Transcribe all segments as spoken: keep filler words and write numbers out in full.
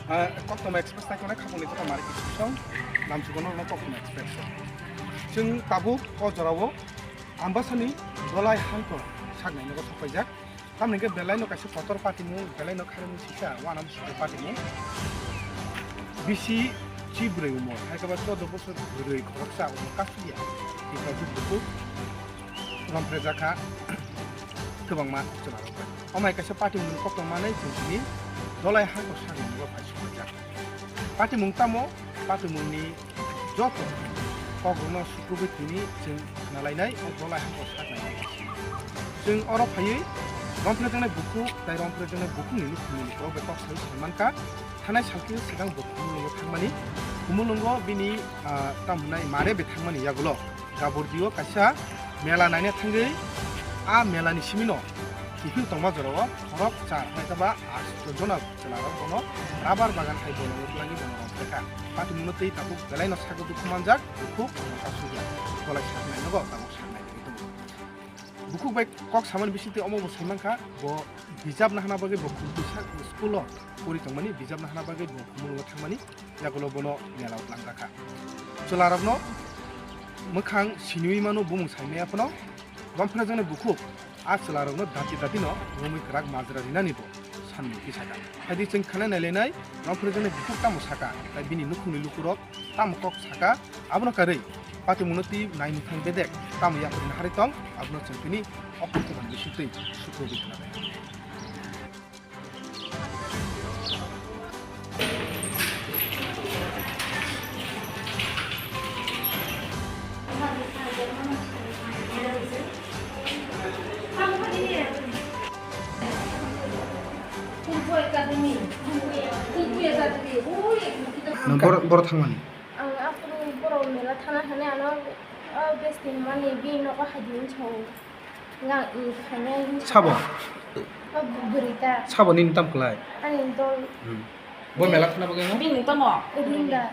Ah, Koktwma Express naikolnai khapangni kota mari kisong, namchukono no Koktwma Express. Chwng tabuk o jorao Ambasani Dolai Hangkor saknai nogo sokpaijak. Tamni hwnkhe belaino kaisa kotor patimung, belaino khairokmung sisa, wanam sisa patimung. Bisi chibrwi umor, hai khe ba choudo bosor bwrwi khoroksa omo kasukya. Tikha jukbuku romphrejakha kwbangma chwlarok bai. Omo hai kaisa patimungni koktwma manwi chwng tini Dolai Hangkor saknai nogo phai sokpaijak. Patimung tamo? Patimungni joto kokrokno sukrubwi tini chwng khna lainai o Dolai Hangkor saknai. Chwng oro phaiwi romphrejaknai bukhuk tei romphrejaknai bukhukni nukhungni lukurok bai kok saui sai mankha. Thanai salkhe swkang bo Khumulwngo thangmani. Khumulwngo bini, ah, tamo hwnai mare bai thangmani yagulo. Gabordio kaisa mela naina thangwi, a melani simino kiphil tongma jorao khorok char naitaba asto jona chwlarok bono rabar bagan hai bolongo twlangwi bono romphrekha. Patimungno twi tabuk belaino sago dukhu manjak, bukhuk kasukya. Dolai saknai nogo tabuk saknai wngwi tongo. Bukhuk bai kok samani bisingtwi omo bo sai mankha, bo bijap nahana bagwi bo Khumtwisa school-o pori tongmani, bijap nahana bagwi bo Khumulwngo thangmani. Yagulo bono mela o tlangjak kha. Chwlarokno mwkhang siniui mano bumung saimaya phano, romphrejaknai bukhuk a chwlarokno dati dati no romwi kwrak majra rinani bo sanmung kisa kha. Haidi chwng khana nailainai romphrejaknai bukhuk tamo saka, tai bini nukhungni lukurok tamo kok saka, abono karwi patimungno twi naimwthang bedek tamo yapharina harwi tong, abono chwng tini o koktwmani bisingtwi sukrubwi khna nai. Nang bor-, boro thangmani? Ang aphuru borok mela thana thani ano, o besti hwnmani bini nogo hadi wngsa o. Nang i khainai wngsa o. Sabo? O bwrwi ta. Sabo nini tam kwlai? Ani dol. Hmm. Bo mela thana bagwi no? Bini tamo? Rinda.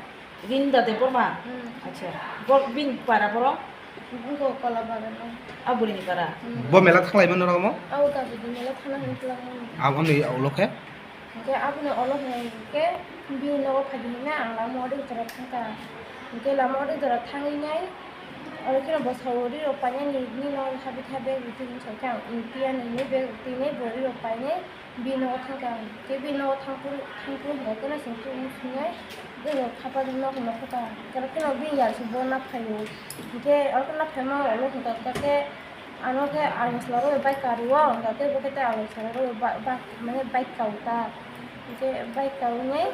Rinda Debbarma? Hmm. Acha. Bo bini para borok? Wngkha Kola Bagan o. A bwrwini para? Hmm. Bo mela thanglai mano rogo mo? Abo gabidi mela thana hwn kwlangmani. Aboni ulo khe? Hingke aboni olo hingke bini nogo phaidi hinna ang lama o ri jora thangkha. Hingke lama o ri jora thangwi nai oro kheno bwsao ri rok painani bini nogo habi tha bag rwtwi hinwi sankhe ang tiya nini bag rwtwi nai bo ri rok painai bini nogo thangkha. Hingke bini nogo thangphuru thangphuru hingke keno songphuru wng swngnai bini khapang nok nokho ta. Oro kheno bini yar se bo na phaio. Hingke oro kheno na phaima olo hingka khe Ano khe along sala rw bai karu o, hwnkha khe bo khe tei along sala rw ba, ba, mane bike kau ta. Hwnkhe bike kau nai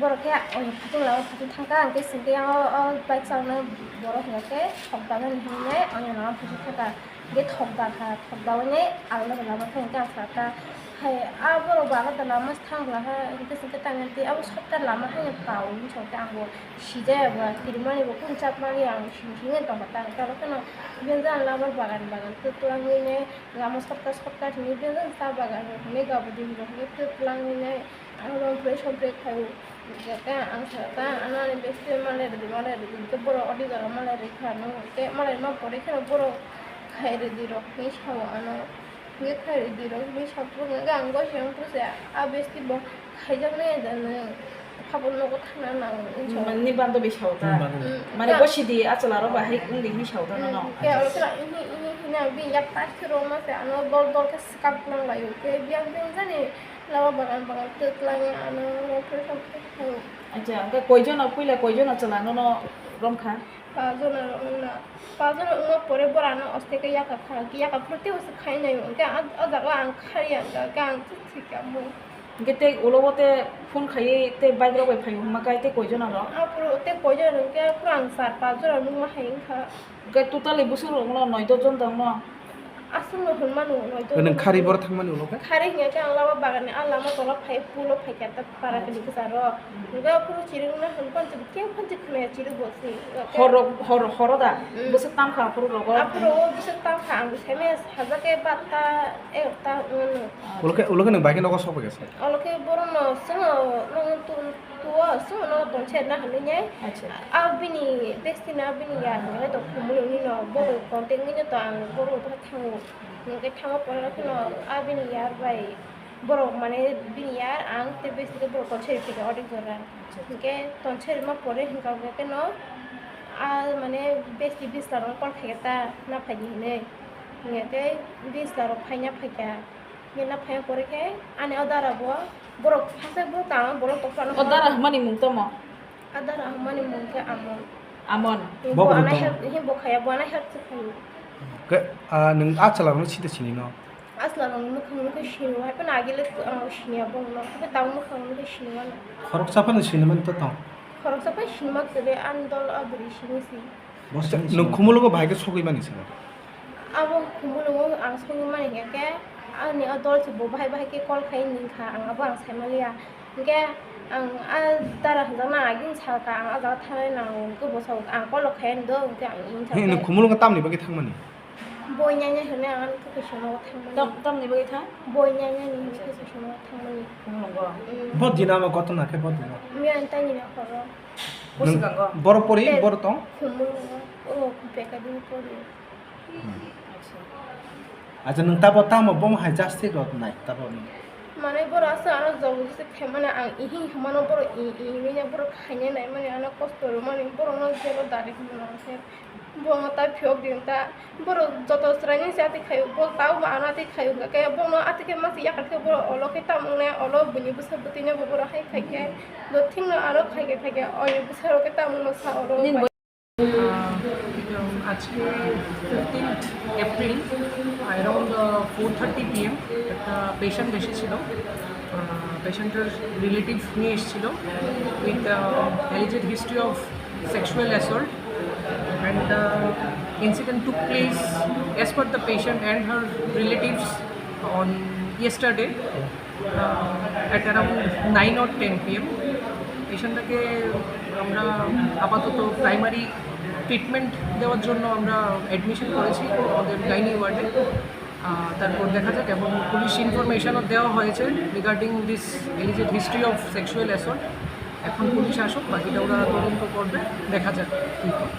borok khe oini phatung lama phatung thang kha, hwnkhe sengkhe yang o, o bike chalainai borok hwnkha khe thok da nani hinwi nai oini lama phatung thang kha. Hwnkhe thok da kha, thok da wi nai along lama thang kha, ang sa kha. Hai, a borok bo alada lama se thang bwla kha, hwnkhe chwng khe tangya twi abo shortcut lama haino kau hinwi sa khe ang bo sijaya bwla kirimani bo kung chapmani ang sini sini tong kha ta, ta rok kheno benjang lama bagan bagan twlang wi nai lama shortcut shortcut hinwi benjang cha bagan rok hinwi gabudin rok hinwi twlang wi nai ang rong plei som plei khai o. Hwnkhe ang sa ta ano ani besti malai rwdi malai rwdi hwnkhe borok odi jora malai rwkha ano hwnkhe malai ma pore kheno borok khai rwdi rok hinwi sa o ano. Hwnkhe khairwi di rok hinwi saphuru hwnkhe ang gosiyang phuru se a besti bo khaijaknai da nwng phabor nogo thangna nango hinwi sa o. Nini bandobi sa o ta? Hmm, bandobi. Hmm, mane ta- gosidi achwla rok bahai wngdi hinwi sa o ta nono? Hmm, khe oro khe hinwi hinwi hinwi ang bini yak takhirok ma se ano dol dol khe swkak nang lai o khe biyang biyang jani lama bagan bagan twk langi ano phuru saphuru khai o. Acha, hwnkhe koijono puila koijono chwla nono romkha? Pajona rok wngna. Pajona wngma pore borano oste khe yaka kha, yaka phuru teibo se khainai, hwnkhe a, a jaga ang khariya, hwnkhe ang thik thik ya mui. Hwnkhe tei ulo bo tei phone khaiwi tei bike rok bai phaio hwnma khe tei koijona rok? Aphuru tei koijona rok hwnkhe aphuru ang char pajona nukma hai wngkha. Hwnkhe totally bwswk rok no noi dos jon tongno? Aswkno hwnmano, hwnwi to. Nwng khari boro thangmani ulo khe? Khari hwnkhe ang lama baganni, a lama tola phai, pulo phai khe ta para kini kwcharo. Hwnkhe aphuru chirikno hwn phan chirikno khe phan chirikno khwnaya chirikbo se. Horo, horo, horo da? Mm. Bwswk tangkha aphuru rogo? Aphuru o bwswk tangkha, ang bo saimanya sajak khe barta, egarta wngmano. Ulo khe, ulo khe nwng bai khe nogo sokphaikha se? Ulo khe borokno chwngno, nwng tu-, tuo, chwngno tongse na hinwi nai. Acha. A bini besti na bini ya hinwi to khumui nino, bo contact nino to ang borok thango. Hwnkhe thango pore kheno a bini yar bai Borok mane bini yar ang tei besti khe borok tonseri phaikha odek jora. Hinkhe tonseri ma pore hinka hwnkhe no a mane besti bisla rok call khaikha ta na phaidi hinwi. Hinkhe tei bisla rok phaina phaikha. Hinkhe na phaiya pore khe ani o dara bo borok phasai bo tang borok tokphano. O dara hwnmani mung tamo? Adar ahmani mung khe Amon. Amon. Bo Bo bwrwi ana tong? Help, he bo khaya, bo ana help se khayo. Ke, ah, nwng a chwla rokno sita sini no? A chwla rokni mwkhang no khe sini, hai phano agile ang sini ya bong no, hai tang mwkhang no khe sini mano. Khoroksa phano sini man to tong? Khoroksa phano sini ma kwrwi, ani dol a bwrwi sini si. Bo sini Nwng sini. Khumulwngo bahai khe sogwi mani sini? Abo Khumulwngo ang sogwi mani hwnkhe, ani o dol se bo bahai bahai khe call khai ni kha, ang abo ang sai maliya. Hingke ang a dara hwnjakna agini salka ang a jaga thangnai nango hingke bo sao ang kolok khaiyani do hingke ang ini He, salka. Nwng Khumulwngo tamni bagwi thangmani? Boi nyainai hwnwi ang ani khe kaisa nogo thangmani. Tam, tamni bagwi thang? Boi nyainai ni hwnwi khe kaisa nogo thangmani. Khumulwngo? Mm. Bo dina ma gotona khe bo dina? Miya ani tani na horo. Bo Nwng swkango? Boro pori, Te boro tong? Khumulwngo. O, Khumpe Academy pori. Hmm. Acha. Acha, nwng tabo tamo bomo hai justice rw nai tabo? Mane borok aswk ano jobor jobor khaimani ang ihi hwnmano borok i i hinwi borok khaina naimani ano kosto rwmani borokno jebo dari hwnmano se borokno ta phiyok di ta borok joto chwraini se ati khaio bo tabo bo ano ati khaio hwnkhe borokno ati khe masa yakar khe borok olo khe tamo wngnai olo buini bwsa bwtwino bo borok hai khai khe do thikno aro khai khe khai khe oini bwsarok khe tamo wngma sa oro. Nini bai- আহ, এটা আজকে fifteenth April around four thirty PM একটা পেশেন্ট এসেছিল। পেশেন্টের রিলেটিভ নিয়ে এসেছিল উইথ অ্যালিজেড history of sexual assault, and the incident took place as per the patient and her relatives on yesterday at around nine or ten PM. পেশেন্টটাকে আমরা আপাতত প্রাইমারি ট্রিটমেন্ট দেওয়ার জন্য আমরা অ্যাডমিশন করেছি আমাদের গাইনি ওয়ার্ডে। তারপর দেখা যাক, এবং পুলিশ ইনফরমেশনও দেওয়া হয়েছে রিগার্ডিং দিস অ্যালিজেড হিস্ট্রি অফ সেক্সুয়াল অ্যাসল্ট। এখন পুলিশ আসুক, বাকিটা ওরা তদন্ত করবে, দেখা যাক কী হয়।